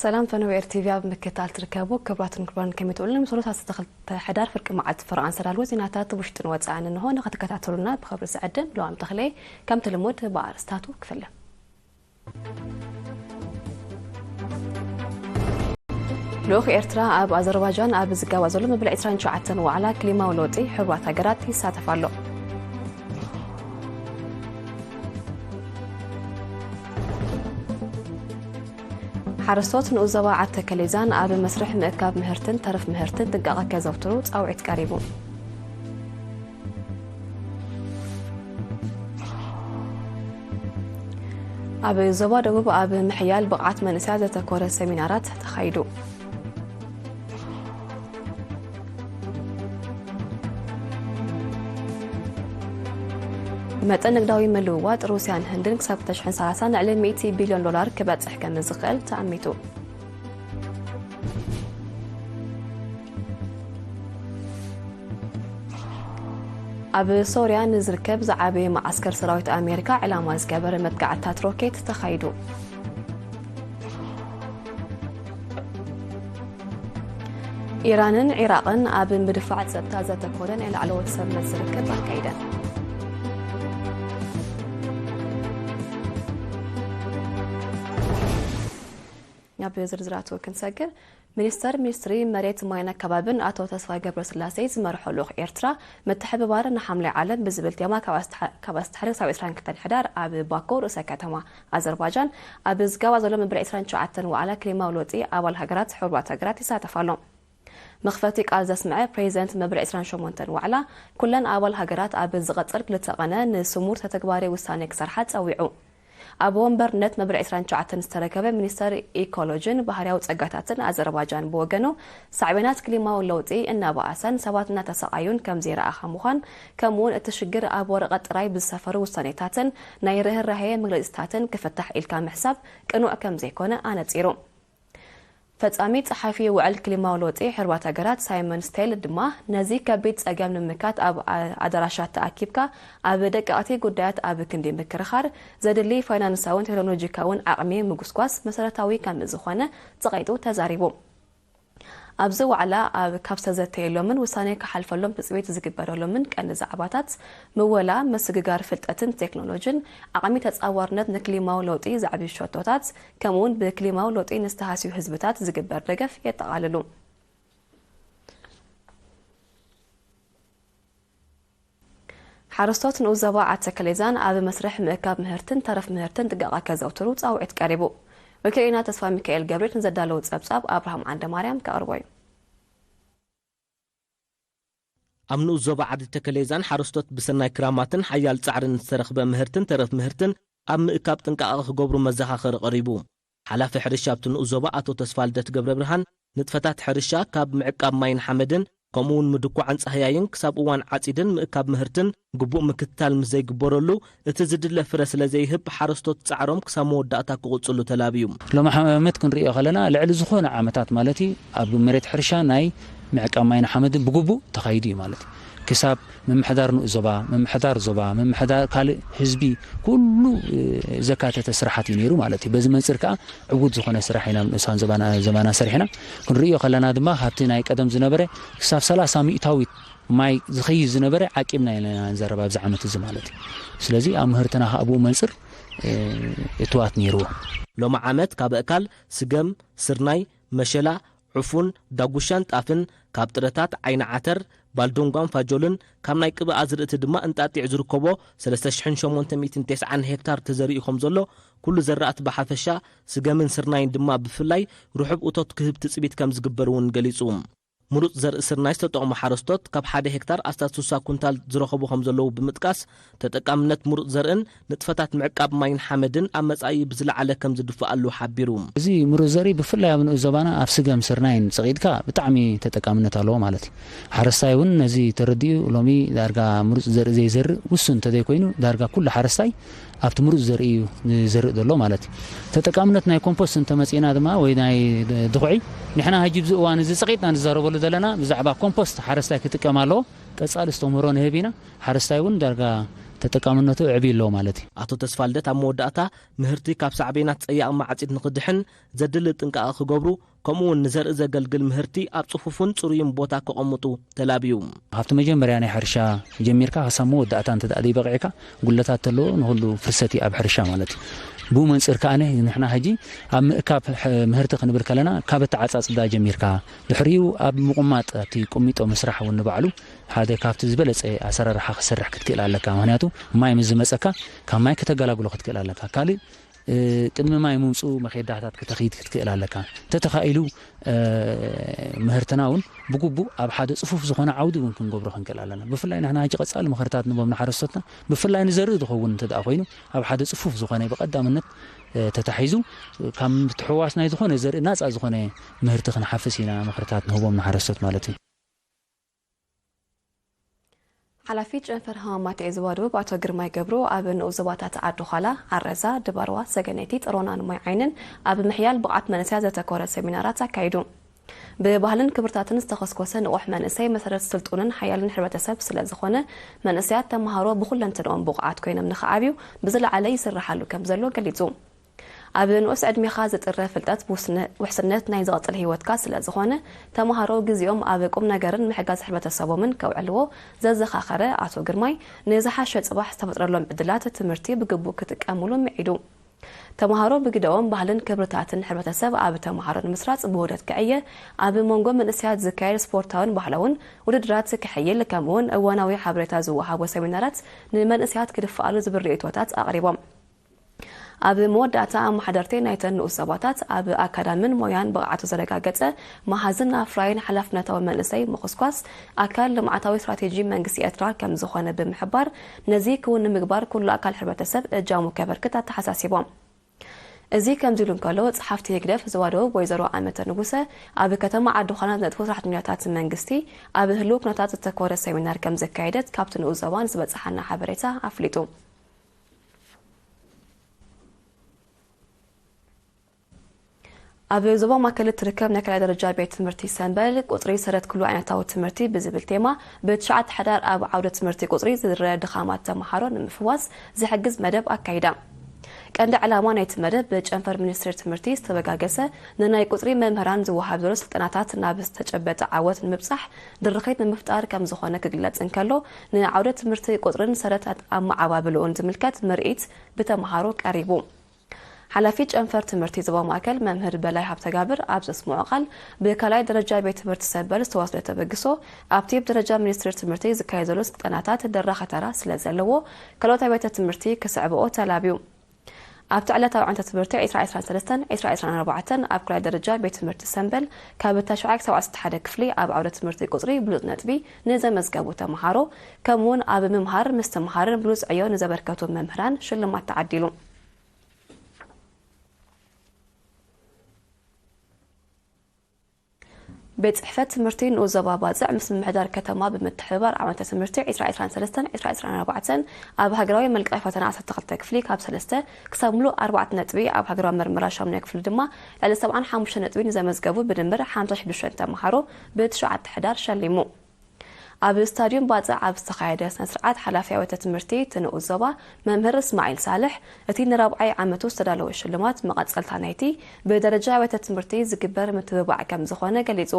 ሰላም ፈነወ ኤር ቲቪ ኣብ ምክትታል ትርከቡ ክቡራትን ክቡራን ከመይ ትውልን? ምስ ሮሳ ዝተኸልተ ሕዳር ፍርቂ መዓልቲ ፍርቓን ሰዳልዎ ዜናታት ውሽጥን ወጻእን እንሆ ንኽትከታተሉና ብኽብሪ ዝዕድም ለዋም ተኽለይ። ከምቲ ልሙድ ብኣርስታቱ ክፍለ። ልኡኽ ኤርትራ ኣብ ኣዘርባጃን ኣብ ዝጋባ ዘሎ መበል ዕስራን ሸውዓተን ዋዕላ ክሊማዊ ለውጢ ሕቡራት ሃገራት ይሳተፍ ኣሎ። ሓረስቶት ንኡስ ዞባ ዓዲ ተከሌዛን ኣብ መስርሕ ምእካብ ምህርትን ተረፍ ምህርትን ጥንቃቐ ከዘውትሩ ጻውዒት ቀሪቡ። ኣብ ዞባ ደቡብ ኣብ ምሕያል ብቕዓት መንእሰያት ዘተኮረ ሰሚናራት ተኻይዱ። መጠን ንግዳዊ ምልውዋጥ ሩስያን ህንድን ክሳብ ክልተ ሽሕን ሰላሳን ልዕሊ ሚእቲ ቢልዮን ዶላር ክበጽሕ ከም ዝኽእል ተኣሚቱ። ኣብ ሶርያ ንዝርከብ ዝዓበየ መዓስከር ሰራዊት ኣሜሪካ ዕላማ ዝገበረ መጥቃዕትታት ሮኬት ተኻይዱ። ኢራንን ዒራቕን ኣብ ምድፋዕ ጸጥታ ዘተኮረ ናይ ላዕለዎት ሰብ መዚ ርክብ ኣካይደን። ናብ ዝርዝራቱ ክንሰግር፣ ሚኒስተር ሚኒስትሪ መሬት፣ ማይን ኣከባብን ኣቶ ተስፋይ ገብረስላሴ ዝመርሖ ልኡኽ ኤርትራ፣ ምትሕብባር ንሓምላይ ዓለም ብዝብል ቴማ ካብ ኣስታ-፣ ካብ ኣስታሕሪ ክሳብ ዕስራን ክልተን ሕዳር ኣብ ባኮ ርእሰ ከተማ ኣዘርባጃን ኣብ ዝጋባ ዘሎ መበል ዕስራን ሸውዓተን ዋዕላ ክሊማዊ ለውጢ ኣባል ሃገራት ሕቡራት ሃገራት ይሳተፍ ኣሎ። መኽፈቲ ቃል ዘስምዐ ፕሬዚደንት መበል ዕስራን ሸሞንተን ዋዕላ፣ ኩለን ኣባል ሃገራት ኣብ ዝቐጽል ክልተ ቐነ ንስሙር ተተግባሪ ውሳኔ ክሰርሓ ጸዊዑ። ኣብ ወንበርነት መበል ዕስራን ሸውዓተን ዝተረከበ ሚኒስተር ኢኮሎጂን ባህርያዊ ጸጋታትን ኣዘርባጃን ብወገኑ፣ ሳዕቤናት ክሊማዊ ለውጢ እናበኣሰን ሰባት እናተሰቓዩን ከም ዘይረኣኻ ምዃን፣ ከምኡውን እቲ ሽግር ኣብ ወረቐት ጥራይ ብዝሰፈሩ ውሳኔታትን ናይ ርህራሄ መግለጺታትን ክፍታሕ ኢልካ ምሕሳብ ቅኑዕ ከም ዘይኮነ ኣነጺሩ። ፈጻሚ ጸሓፊ ውዕል ክሊማዊ ለውጢ ሕቡራት ሃገራት ሳይመን ስቴል ድማ፣ ነዚ ከቢድ ጸገም ንምምካት ኣብ ኣ-፣ ኣዳራሻት ተኣኪብካ ኣብ ደቀቕቲ ጉዳያት ኣብ ክንዲ ምክርኻር፣ ዘድሊ ፋይናንሳውን ቴክኖሎጂካውን ዓቕሚ ምጉስጓስ መሰረታዊ ከም ዝኾነ ጸቒጡ ተዛሪቡ። ኣብዚ ዋዕላ ኣብ ካብ ዝተዘተየሎምን ውሳኔ ክሓልፈሎም ትጽቢት ዝግበረሎምን ቀንዲ ዛዕባታት፣ ምወላ፣ ምስግጋር ፍልጠትን ቴክኖሎጂን፣ ዓቕሚ ተጻዋርነት ንክሊማዊ ለውጢ ዘዕብዩ ሸቶታት፣ ከምኡውን ብክሊማዊ ለውጢ ንዝተሃስዩ ህዝብታት ዝግበር ደገፍ የጠቓልሉ። ሓረስቶት ንኡስ ዞባ ዓዲ ተከሌዛን ኣብ መስርሕ ምእካብ ምህርትን ተረፍ ምህርትን ጥንቃቐ ከዘውትሩ ጻውዒት ቀሪቡ። ወኪልና ተስፋ ሚካኤል ገብርኤል ንዘዳለዉ ጸብጻብ ኣብርሃም ዓንደማርያም ከቕርቦ እዩ። ኣብ ንኡስ ዞባ ዓዲ ተከሌዛን ሓረስቶት ብሰናይ ክራማትን ሓያል ጻዕርን ዝተረኽበ ምህርትን ተረፍ ምህርትን ኣብ ምእካብ ጥንቃቐ ክገብሩ መዘኻኸሪ ቀሪቡ። ሓላፊ ሕርሻ ኣብቲ ንኡስ ዞባ ኣቶ ተስፋልደት ገብረ ብርሃን፣ ንጥፈታት ሕርሻ ካብ ምዕቃብ ማይን ሓመድን፣ ከምኡ እውን ምድኳዕን ጻህያይን ክሳብ እዋን ዓጺድን ምእካብ ምህርትን ግቡእ ምክትታል ምስ ዘይግበረሉ፣ እቲ ዝድለ ፍረ ስለ ዘይህብ፣ ሓረስቶት ጻዕሮም ክሳብ መወዳእታ ክቕጽሉ ተላብዩ። ሎሚ ዓመት ክንሪኦ ከለና፣ ልዕሊ ዝኾነ ዓመታት ማለት እዩ፣ ኣብ መሬት ሕርሻ ናይ ምዕቃብ ማይን ሓመድን ብግቡእ ተኻይዱ እዩ ማለት እዩ። ክሳብ ምምሕዳር ንኡስ ዞባ፣ ምምሕዳር ዞባ፣ ምምሕዳር ካልእ ህዝቢ፣ ኩሉ፣ እ፣ ዘካተተ ስራሓት እዩ ነይሩ ማለት እዩ። በዚ መንጽር ከኣ ዕዉት ዝኾነ ስራሕ ኢና ኣብ ንኡሳን ዞባና፣ ዞባና ሰሪሕና። ክንርእዮ ከለና ድማ፣ ካብቲ ናይ ቀደም ዝነበረ ክሳብ ሰላሳ ሚእታዊት ማይ ዝኸይድ ዝነበረ ዓቂብና ኢና ንዘረብ ኣብዚ ዓመት እዚ ማለት እዩ። ስለዚ ኣብ ምህርትና ከኣ ብኡ መንጽር፣ እ፣ እትዋት ነይርዎ። ሎሚ ዓመት ካብ ኣእካል ስገም፣ ስርናይ፣ መሸላ፣ ዕፉን፣ ዳጉሻን ጣፍን፣ ካብ ጥረታት ዓይኒ ዓተር፣ ባልዶንጓን ፋጆልን፣ ካብ ናይ ቅብኣ ኣዝርእቲ ድማ እንጣጢዕ ዝርከቦ ሰለስተ ሽሕን ሸሞንተ ሚእትን ተስዓን ሄክታር ተዘሪኡ ከም ዘሎ፣ ኩሉ ዘራእቲ ብሓፈሻ፣ ስገምን ስርናይን ድማ ብፍላይ ርሑብ እቶት ክህብ ትጽቢት ከም ዝግበር እውን ገሊጹ። ምሩጽ ዘርኢ ስርናይ ዝተጠቕሙ ሓረስቶት ካብ ሓደ ሄክታር ኣስታት ስሳ ኩንታል ዝረኸቡ ከም ዘለዉ ብምጥቃስ፣ ተጠቃምነት ምሩጽ ዘርእን ንጥፈታት ምዕቃብ ማይን ሓመድን ኣብ መጻኢ ብዝለዓለ ከም ዝድፍኣሉ ሓቢሩ። እዚ ምሩጽ ዘርኢ ብፍላይ ኣብ ንኡስ ዞባና ኣብ ስገም ስርናይን ጸቒጥካ ብጣዕሚ ተጠቃምነት ኣለዎ ማለት እዩ። ሓረስታይ እውን ነዚ ተረዲኡ ሎሚ ዳርጋ ምሩጽ ዘርኢ ዘይዘርእ ውሱን እንተዘይኮይኑ ዳርጋ ኩሉ ሓረስታይ ኣብቲ ምሩጽ ዘርኢ እዩ ዝዘርእ ዘሎ ማለት እዩ። ተጠቃምነት ናይ ኮምፖስት እንተመጺእና ድማ ወይ ናይ ድኹዒ ንሕና ሕጂ ብዚ እዋን እዚ ጸቒጥና ንዛረበሉ ዘለና ብዛዕባ ኮምፖስት ሓረስታይ ክጥቀም ኣለዎ። ቀጻሊ ዝተምህሮ ንህብ ኢና። ሓረስታይ እውን ዳርጋ ተጠቃምነቱ ዕብይ ኣለዎ ማለት እዩ። ኣቶ ተስፋልደት ኣብ መወዳእታ፣ ምህርቲ ካብ ሳዕቤናት ጸያቕ ማዕጺድ ንኽድሕን ዘድሊ ጥንቃቐ ክገብሩ፣ ከምኡ እውን ንዘርኢ ዘገልግል ምህርቲ ኣብ ጽፉፍን ጽሩይን ቦታ ከቐምጡ ተላብዩ። ካብቲ መጀመርያ ናይ ሕርሻ ጀሚርካ ክሳብ መወዳእታ እንተ ደኣ ዘይበቒዕካ፣ ጉድለታት ተለዎ ንኹሉ ፍሰት እዩ ኣብ ሕርሻ ማለት እዩ። ብኡ መንጽር ከኣ ንሕና ሕጂ ኣብ ምእካብ ምህርቲ ክንብል ከለና ካብ ኣተዓጻጽዳ ጀሚርካ ድሕሪኡ ኣብ ምቑማጥ ኣብቲ ቁሚጦ ምስራሕ እውን ንባዕሉ ሓደ ካብቲ ዝበለጸ ኣሰራርሓ ክሰርሕ ክትክእል ኣለካ። ምክንያቱ ማይ ምስ ዝመጸካ ካብ ማይ ከተገላግሎ ክትክእል ኣለካ። ካልእ ቅድሚ ማይ ምውፅኡ መኼዳታት ከተኺድ ክትክእል ኣለካ። እንተተኻኢሉ ምህርትና እውን ብግቡእ ኣብ ሓደ ፅፉፍ ዝኾነ ዓውዲ እውን ክንገብሮ ክንክእል ኣለና። ብፍላይ ንሕና ሕጂ ቀፃሊ ምኽርታት ንቦም ንሓረስቶትና ብፍላይ ንዘርኢ ዝኸውን እንተ ደኣ ኮይኑ ኣብ ሓደ ፅፉፍ ዝኾነ ብቐዳምነት ተታሒዙ ካብ ምትሕውዋስ ናይ ዝኾነ ዘርኢ ናፃ ዝኾነ ምህርቲ ክንሓፍስ ኢና ምኽርታት ንህቦም ንሓረስቶት ማለት እዩ። ሓላፊ ጨንፈር ህማማት ዞባ ደቡብ ኣቶ ግርማይ ገብሩ ኣብ ንኡስ ዞባታት ዓዲ ዃላ፣ ዓረዛ፣ ድባርዋ፣ ሰገነይቲ፣ ጥሮናን ማይ ዓይንን ኣብ ምሕያል ብቕዓት መንእሰያት ዘተኮረ ሰሚናራት ኣካይዱ። ብባህልን ክብርታትን ዝተኸስኮሰ ንቑሕ መንእሰይ መሰረት ስልጡንን ሓያልን ሕብረተሰብ ስለ ዝኾነ መንእሰያት ተምሃሮ ብኹለንትንኦም ብቑዓት ኮይኖም ንኽዓብዩ ብዝለዓለ ይስርሓሉ ከም ዘሎ ገሊጹ። ኣብ ንኡስ ዕድሜኻ ዝጥረ ፍልጠት ውሕስነት ናይ ዝቕጽል ህይወትካ ስለ ዝኾነ፣ ተምሃሮ ግዜኦም ኣብ ቁም ነገርን ምሕጋዝ ሕብረተሰቦምን ከውዕልዎ ዘዘኻኸረ ኣቶ ግርማይ፣ ንዝሓሸ ጽባሕ ዝተፈጥረሎም ዕድላት ትምህርቲ ብግቡእ ክጥቀምሉ ምዒዱ። ተምሃሮ ብግደኦም ባህልን ክብርታትን ሕብረተሰብ ኣብ ተምሃሮ ንምስራጽ ብውህደት ክዕየ፣ ኣብ መንጎ መንእሰያት ዝካየድ ስፖርታውን ባህላውን ውድድራት ክሕይል፣ ከምኡውን እዋናዊ ሓበሬታ ዝወሃቦ ሰሚናራት ንመንእሰያት ክድፍኣሉ ዝብል ርእይቶታት ኣቕሪቦም። ኣብ መወዳእታ ኣመሓደርቲ ናይተን ንኡስ ዞባታት ኣብ ኣካዳምን ሞያን ብቕዓቱ ዘረጋገጸ መሃዝን ኣፍራይን ሓላፍነታዊ መንእሰይ ምኹስኳስ ኣካል ልምዓታዊ ስትራቴጂ መንግስቲ ኤርትራ ከም ዝኾነ ብምሕባር ነዚ ክውን ንምግባር ኩሉ ኣካል ሕብረተሰብ እጃሙ ከበርክት ኣተሓሳሲቦም። እዚ ከምዚ ኢሉ እንከሎ ጸሓፍቲ ህግደፍ ዞባ ደቡብ ወይዘሮ ኣመተ ንጉሰ ኣብ ከተማ ዓዲ ዃና ዝነጥፉ ሰራሕተኛታት መንግስቲ ኣብ ህልው ኩነታት ዘተኮረ ሰሚናር ከም ዘካየደት ካብቲ ንኡስ ዞባ ንዝበጽሓና ሓበሬታ ኣፍሊጡ። ኣብ ዞባ ማእከል እትርከብ ናይ ካልኣይ ደረጃ ቤት ትምህርቲ ሰምበል ቁጽሪ ሰረት ኩሉ ዓይነታዊ ትምህርቲ ብዝብል ቴማ ብትሽዓተ ሕዳር ኣብ ዓውደ ትምህርቲ ቁጽሪ ዝርአ ድኻማት ተምሃሮ ንምፍዋስ ዝሕግዝ መደብ ኣካይዳ። ቀንዲ ዕላማ ናይቲ መደብ ብጨንፈር ሚኒስትሪ ትምህርቲ ዝተበጋገሰ ንናይ ቁጽሪ መምህራን ዝወሃብ ዘሎ ስልጠናታት ናብ ዝተጨበጠ ዓወት ንምብጻሕ ድርኺት ንምፍጣር ከም ዝኾነ ክግለጽ እንከሎ ንዓውደ ትምህርቲ ቁጽርን ሰረት ኣመዓባብልኡን ዝምልከት ምርኢት ብተምሃሮ ቀሪቡ። ሓላፊ ጨንፈር ትምህርቲ ዞባ ማእከል መምህር በላይ ሃብተጋብር ኣብ ዘስምዖ ቃል፣ ብካልኣይ ደረጃ ቤት ትምህርቲ ሰበል ዝተወስደ ተበግሶ ኣብቲ ብደረጃ ሚኒስትሪ ትምህርቲ ዝካየድ ዘሎ ስልጠናታት ደራኺ ተራ ስለ ዘለዎ፣ ካልኦት ኣብያተ ትምህርቲ ክስዕብኦ ተላብዩ። ኣብቲ ዕለታዊ ዓመተ ትምህርቲ ዕስራ ዕስራን ሰለስተን ዕስራ ዕስራን ኣርባዕተን ኣብ ካልኣይ ደረጃ ቤት ትምህርቲ ሰምበል ካብ ተሽዓይ ክሳብ ዓሰርተ ሓደ ክፍሊ ኣብ ዓውደ ትምህርቲ ቁጽሪ ብሉጽ ነጥቢ ንዘመዝገቡ ተምሃሮ ከምኡውን ኣብ ምምሃር ምስትምሃርን ብሉጽ ዕዮ ንዘበርከቱ መምህራን ሽልማት ተዓዲሉ። ቤት ጽሕፈት ትምህርቲ ንኡስ ዞባ ባጽዕ ምስ ምምሕዳር ከተማ ብምትሕብባር ዓመተ ትምህርቲ ዕስራ ዕስራን ሰለስተን ዕስራ ዕስራን ኣርባዕተን ኣብ ሃገራዊ መልቀቒ ፈተና ዓሰርተ ክልተ ክፍሊ ካብ ሰለስተ ክሳብ ምሉእ ኣርባዕተ ነጥቢ ኣብ ሃገራዊ መርመራ ሻሙናይ ክፍሊ ድማ ልዕሊ ሰብዓን ሓሙሽተ ነጥቢ ንዘመዝገቡ ብድምር ሓምሳ ሽዱሽተ ተምሃሮ ብትሽዓተ ሕዳር ሸሊሙ። ኣብ ስታድዩም ባጽዕ ኣብ ዝተኻየደ ስነ ስርዓት ሓላፊ ኣብያተ ትምህርቲ እቲ ንኡስ ዞባ መምህር እስማዒል ሳልሕ እቲ ንራብዓይ ዓመቱ ዝተዳለወ ሽልማት መቐጸልታ ናይቲ ብደረጃ ኣብያተ ትምህርቲ ዝግበር ምትብባዕ ከም ዝኾነ ገሊጹ።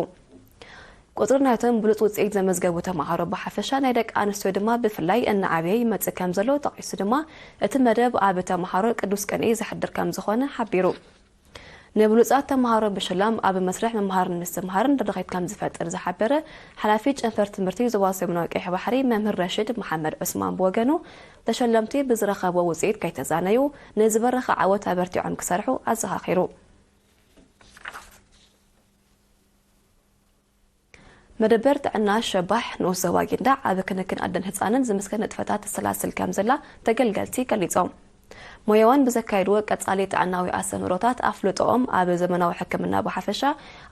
ቁጽሪ ናይቶም ብሉጽ ውጽኢት ዘመዝገቡ ተምሃሮ ብሓፈሻ ናይ ደቂ ኣንስትዮ ድማ ብፍላይ እናዓበየ ይመጽእ ከም ዘሎ ጠቒሱ ድማ እቲ መደብ ኣብ ተምሃሮ ቅዱስ ቅንኢ ዘሕድር ከም ዝኾነ ሓቢሩ። ንብሉጻት ተምሃሮ ብሽላም ኣብ መስርሕ ምምሃርን ምስትምሃርን ድርኺት ከም ዝፈጥር ዝሓበረ ሓላፊ ጨንፈር ትምህርቲ ዞባ ሰሜናዊ ቀይሕ ባሕሪ መምህር ረሽድ መሓመድ ዑስማን ብወገኑ፣ ተሸለምቲ ብዝረኸብዎ ውጽኢት ከይተዛነዩ ንዝበረኸ ዓወት ኣበርቲዖም ክሰርሑ ኣዘኻኺሩ። መደበር ጥዕና ሸባሕ ንኡስ ዞባ ጊንዳዕ ኣብ ክንክን ኣደን ህጻንን ዝምስገን ንጥፈታት ተሰላስል ከም ዘላ ተገልገልቲ ገሊጾም። ሞያውያን ብዘካየድዎ ቀጻሊ ጥዕናዊ ኣስተምህሮታት ኣፍልጦኦም ኣብ ዘመናዊ ሕክምና ብሓፈሻ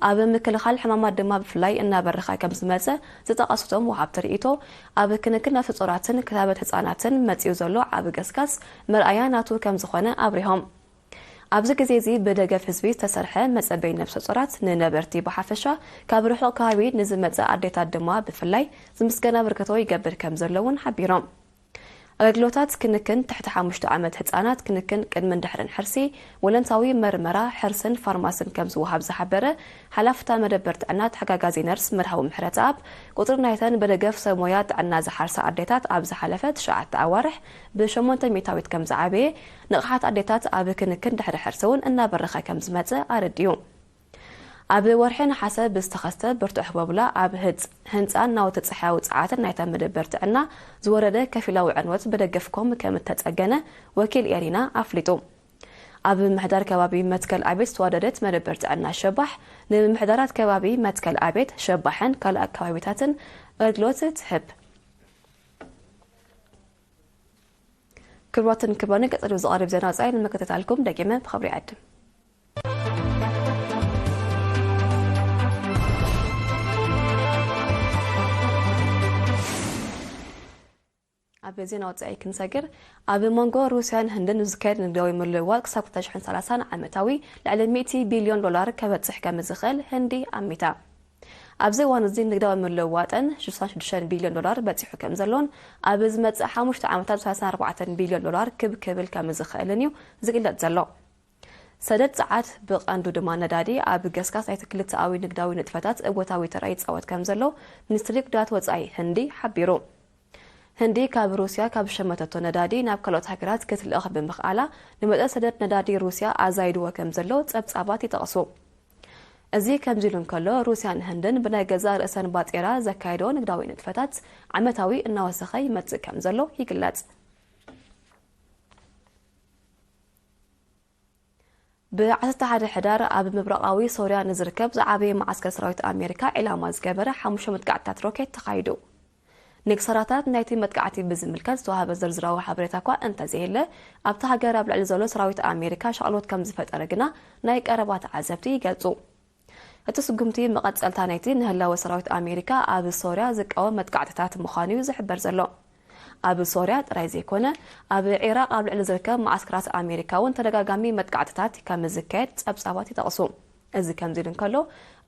ኣብ ምክልኻል ሕማማት ድማ ብፍላይ እናበረኸ ከም ዝመጸ ዝጠቐሱቶም ወሃብቲ ርእይቶ ኣብ ክንክን ነፍሰ ጾራትን ክታበት ህጻናትን መጺኡ ዘሎ ዓቢ ገስጋስ መርኣያ ናቱ ከም ዝኾነ ኣብሪሆም። ኣብዚ ግዜ እዚ ብደገፍ ህዝቢ ዝተሰርሐ መጸበይ ነብሰ ጾራት ንነበርቲ ብሓፈሻ ካብ ርሑቕ ከባቢ ንዝመጸ ኣዴታት ድማ ብፍላይ ዝምስገን ኣበርክቶ ይገብር ከም ዘሎ እውን ሓቢሮም። ኣገልግሎታት ክንክን ትሕቲ ሓሙሽተ ዓመት ህጻናት፣ ክንክን ቅድምን ድሕርን ሕርሲ፣ ወለንታዊ መርመራ፣ ሕርስን ፋርማስን ከም ዝወሃብ ዝሓበረ ሓላፍታ መደበር ጥዕና ተሓጋጋዚ ነርስ መርሃዊ ምሕረተኣብ፣ ቁጽሪ ናይተን ብደገፍ ሰብ ሞያ ጥዕና ዝሓርሳ ኣዴታት ኣብ ዝሓለፈ ትሽዓተ ኣዋርሕ ብሸሞንተ ሚእታዊት ከም ዝዓበየ፣ ንቕሓት ኣዴታት ኣብ ክንክን ድሕሪ ሕርሲ እውን እናበረኸ ከም ዝመጽእ ኣረዲኡ። ኣብ ወርሒ ነሓሰ ብዝተኸስተ ብርቱዕ ህቦብላ ኣብ ህንጻን ናውቲ ጸሓያዊ ጸዓትን ናይታ መደበር ጥዕና ዝወረደ ከፊላዊ ዕንወት ብደገፍኮም ከም እተጸገነ ወኪል ኤሪና ኣፍሊጡ። ኣብ ምምሕዳር ከባቢ መትከል ኣቤት ዝተዋደደት መደበር ጥዕና ሸባሕ፣ ንምምሕዳራት ከባቢ መትከል ኣቤት፣ ሸባሕን ካልእ ኣከባቢታትን ኣገልግሎት ትህብ። ክቡራትን ክቡራንን፣ ቀጺሉ ዝቐርብ ዜና ወጻኢ ንምክትታልኩም ደጊመ ብኽብሪ ይዕድም። ኣብ ዜና ወጻኢ ክንሰግር፣ ኣብ መንጎ ሩስያን ህንድን ዝካየድ ንግዳዊ ምልውዋጥ ክሳብ ክልተ ሽሕን ሰላሳን ዓመታዊ ልዕሊ ሚእቲ ቢልዮን ዶላር ከበጽሕ ከም ዝኽእል ህንዲ ኣሚታ። ኣብዚ እዋን እዚ ንግዳዊ ምልውዋጠን ሽዱሽተ ቢልዮን ዶላር በጺሑ ከም ዘሎን ኣብ ዝመጽእ ሓሙሽተ ዓመታት ሰላሳን ኣርባዕተን ቢልዮን ዶላር ክብ ክብል ከም ዝኽእልን እዩ ዝግለጽ ዘሎ። ሰደድ ጸዓት፣ ብቐንዱ ድማ ነዳዲ፣ ኣብ ገስጋስ ናይቲ ክልተኣዊ ንግዳዊ ንጥፈታት እወታዊ ተራ ይጻወት ከም ዘሎ ሚኒስትሪ ጉዳያት ወጻኢ ህንዲ ሓቢሩ። ህንዲ ካብ ሩስያ ካብ ዝሸመተቶ ነዳዲ ናብ ካልኦት ሃገራት ክትልእኽ ብምኽኣላ፣ ንመጠን ሰደድ ነዳዲ ሩስያ ኣዛይድዎ ከም ዘሎ ጸብጻባት ይጠቕሱ። እዚ ከምዚ ኢሉ እንከሎ፣ ሩስያን ህንድን ብናይ ገዛእ ርእሰን ባጤራ ዘካየዶ ንግዳዊ ንጥፈታት ዓመታዊ እናወሰኸ ይመጽእ ከም ዘሎ ይግለጽ። ብ ዓሰርተ ሓደ ሕዳር ኣብ ምብራቓዊ ሶርያ ንዝርከብ ዝዓበየ መዓስከር ሰራዊት ኣሜሪካ ዒላማ ዝገበረ ሓሙሽተ መጥቃዕትታት ሮኬት ተኻይዱ። ንክሳራታት ናይቲ መጥቃዕቲ ብዝምልከት ዝተዋህበ ዝርዝራዊ ሓበሬታ እኳ እንተዘየለ፣ ኣብታ ሃገር ኣብ ልዕሊ ዘሎ ሰራዊት ኣሜሪካ ሻቕሎት ከም ዝፈጠረ ግና ናይ ቀረባ ተዓዘብቲ ይገልጹ። እቲ ስጉምቲ መቐጸልታ ናይቲ ንህላወ ሰራዊት ኣሜሪካ ኣብ ሶርያ ዝቃወም መጥቃዕትታት ምዃኑ እዩ ዝሕበር ዘሎ። ኣብ ሶርያ ጥራይ ዘይኮነ፣ ኣብ ዒራቕ ኣብ ልዕሊ ዝርከብ መዓስከራት ኣሜሪካ እውን ተደጋጋሚ መጥቃዕትታት ከም ዝካየድ ጸብጻባት ይጠቕሱ። እዚ ከምዚ ኢሉ እንከሎ፣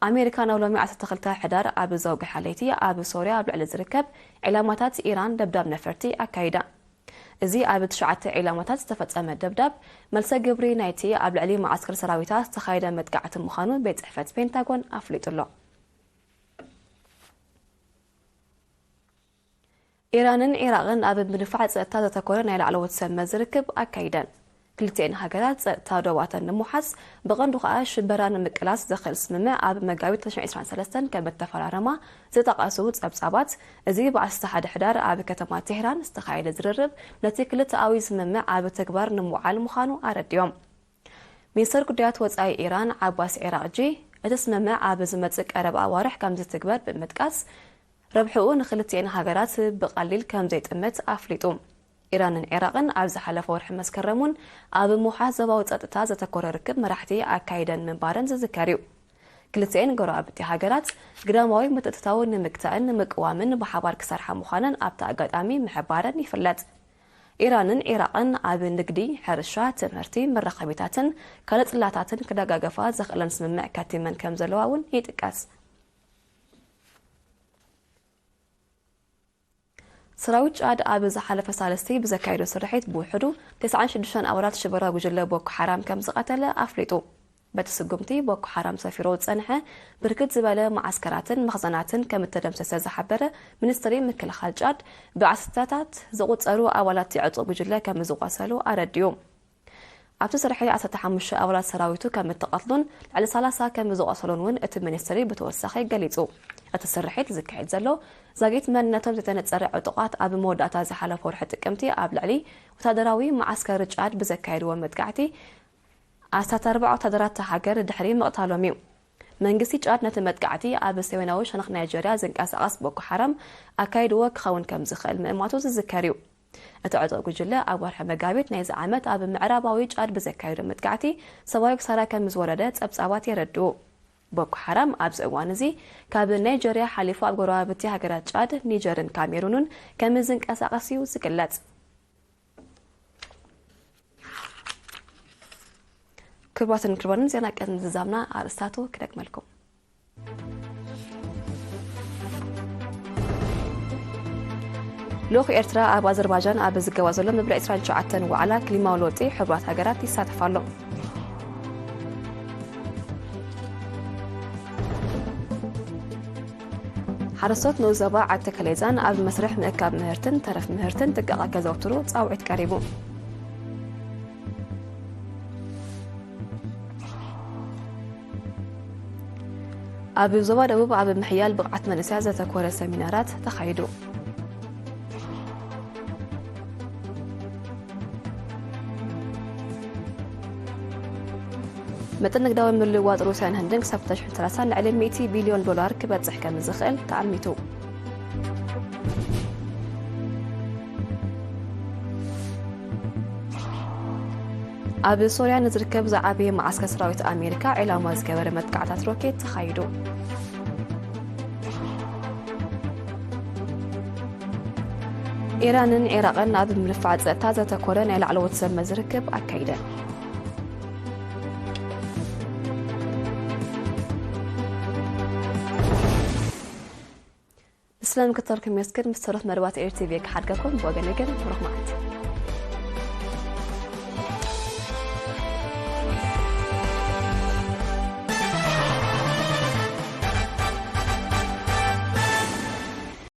ኣሜሪካ ናብ ሎሚ ዓሰርተ ክልተ ሕዳር ኣብ ዘውግሐ ለይቲ ኣብ ሶርያ ኣብ ልዕሊ ዝርከብ ዒላማታት ኢራን ደብዳብ ነፈርቲ ኣካይዳ። እዚ ኣብ ትሽዓተ ዒላማታት ዝተፈጸመ ደብዳብ፣ መልሰ ግብሪ ናይቲ ኣብ ልዕሊ መዓስከር ሰራዊታ ዝተኻየደ መጥቃዕቲ ምዃኑ ቤት ጽሕፈት ፔንታጎን ኣፍሊጡ ኣሎ። ኢራንን ዒራቕን ኣብ ምድንፋዕ ጸጥታ ዘተኮረ ናይ ላዕለዎት ሰብ መዚ ርክብ ኣካይደን። ክልቲኤን ሃገራት ጸጥታ ዶባተን ንምውሓስ፣ ብቐንዱ ከኣ ሽበራ ንምቅላስ ዘኽእል ስምምዕ ኣብ መጋቢት ክልተ ሽሕን ዕስራን ሰለስተን ከም እተፈራረማ ዝጠቐሱ ጸብጻባት፣ እዚ ብ ዓሰርተ ሓደ ሕዳር ኣብ ከተማ ቴህራን ዝተኻየደ ዝርርብ፣ ነቲ ክልተኣዊ ስምምዕ ኣብ ተግባር ንምውዓል ምዃኑ ኣረዲኦም። ሚኒስተር ጉዳያት ወጻኢ ኢራን ዓባስ ዒራቕጂ፣ እቲ ስምምዕ ኣብ ዝመጽእ ቀረብ ኣዋርሕ ከም ዝትግበር ብምጥቃስ፣ ረብሕኡ ንክልቲኤን ሃገራት ብቐሊል ከም ዘይጥምት ኣፍሊጡ። ኢራንን ዒራቕን ኣብ ዝሓለፈ ወርሒ መስከረም እውን ኣብ ምውሓስ ዞባዊ ጸጥታ ዘተኮረ ርክብ መራሕቲ ኣካይደን ምንባረን ዝዝከር እዩ። ክልቲኤን ጎረባብቲ ሃገራት ግዳማዊ ምትእትታው ንምግታእን ንምቅዋምን ብሓባር ክሰርሓ ምዃነን ኣብቲ ኣጋጣሚ ምሕባረን ይፍለጥ። ኢራንን ዒራቕን ኣብ ንግዲ፣ ሕርሻ፣ ትምህርቲ፣ መራኸቢታትን ካልእ ጽላታትን ክደጋገፋ ዘኽእለን ስምምዕ ከቲመን ከም ዘለዋ እውን ይጥቀስ። ሰራዊት ጫድ ኣብ ዝሓለፈ ሳልስቲ ብዘካየዶ ስርሒት ብውሕዱ ተስዓን ሽዱሽተን ኣባላት ሽበራዊ ጉጅለ ቦኮ ሓራም ከም ዝቐተለ ኣፍሊጡ። በቲ ስጉምቲ፣ ቦኮ ሓራም ሰፊሮ ዝጸንሐ ብርክት ዝበለ መዓስከራትን መኽዘናትን ከም እተደምሰሰ ዝሓበረ ሚኒስትሪ ምክልኻል ጫድ፣ ብዓሰርተታት ዝቑጸሩ ኣባላት እቲ ዕጡቕ ጉጅለ ከም ዝቖሰሉ ኣረዲኡ። ኣብቲ ስርሒት ዓሰርተ ሓሙሽተ ኣባላት ሰራዊቱ ከም እተቐትሉን ልዕሊ ሰላሳ ከም ዝቖሰሉን እውን እቲ ሚኒስትሪ ብተወሳኺ ገሊጹ። እቲ ስርሒት ዝካየድ ዘሎ፣ ዛጊት መንነቶም ዘይተነጸረ ዕጡቓት ኣብ መወዳእታ ዝሓለፈ ወርሒ ጥቅምቲ ኣብ ልዕሊ ወታደራዊ መዓስከር ጫድ ብዘካየድዎ መጥቃዕቲ፣ ኣስታት ኣርባዓ ወታደራት እታ ሃገር ድሕሪ ምቕታሎም እዩ። መንግስቲ ጫድ ነቲ መጥቃዕቲ ኣብ ሰሜናዊ ሸነኽ ናይጀርያ ዝንቀሳቐስ ቦኮ ሓራም ኣካይድዎ ክኸውን ከም ዝኽእል ምእማቱ ዝዝከር እዩ። እቲ ዕጡቕ ጉጅለ ኣብ ወርሒ መጋቢት ናይዚ ዓመት ኣብ ምዕራባዊ ጫድ ብዘካየዶ መጥቃዕቲ ሰብኣዊ ክሳራ ከም ዝወረደ ጸብጻባት የረድኡ። ቦኮ ሓራም ኣብዚ እዋን እዚ ካብ ናይጀርያ ሓሊፉ ኣብ ጎረባብቲ ሃገራት ጫድ፣ ኒጀርን ካሜሩንን ከም ዝንቀሳቐስ እዩ ዝግለጽ። ክቡራትን ክቡራንን፣ ዜና ቅድሚ ምዝዛምና ኣርእስታቱ ክደግመልኩም። ልኡኽ ኤርትራ ኣብ ኣዘርባጃን ኣብ ዝገባ ዘሎ መበል ዕስራን ትሽዓተን ዋዕላ ክሊማዊ ለውጢ ሕቡራት ሃገራት ይሳተፍ ኣሎ። ሓረስቶት ንኡስ ዞባ ዓዲ ተከሌዛን ኣብ መስርሕ ምእካብ ምህርትን ተረፍ ምህርትን ጥንቃቐ ከዘውትሩ ጻውዒት ቀሪቡ። ኣብ ዞባ ደቡብ ኣብ ምሕያል ብቕዓት መንእሰያት ዘተኮረ ሰሚናራት ተኻይዱ። መጠን ንግዳዊ ምልውዋጥ ሩስያን ህንድን ክሳብ ክልተ ሽሕን ሰላሳን ልዕሊ ሚእቲ ቢልዮን ዶላር ክበጽሕ ከም ዝኽእል ተኣሚቱ። ኣብ ሶርያ ንዝርከብ ዝዓበየ መዓስከር ሰራዊት ኣሜሪካ ዒላማ ዝገበረ መጥቃዕታት ሮኬት ተኻይዱ። ኢራንን ዒራቕን ኣብ ምድፋዕ ጸጥታ ዘተኮረ ናይ ላዕለዎት ሰብ መዚ ርክብ ኣካይደን። ብስለ ምክትታልኩም የመስግን። ምስ ተረፍ መደባት ኤር ቲ ቪ ክሓድገኩም። ብወገነይ ግን ብሩኽ መዓልቲ።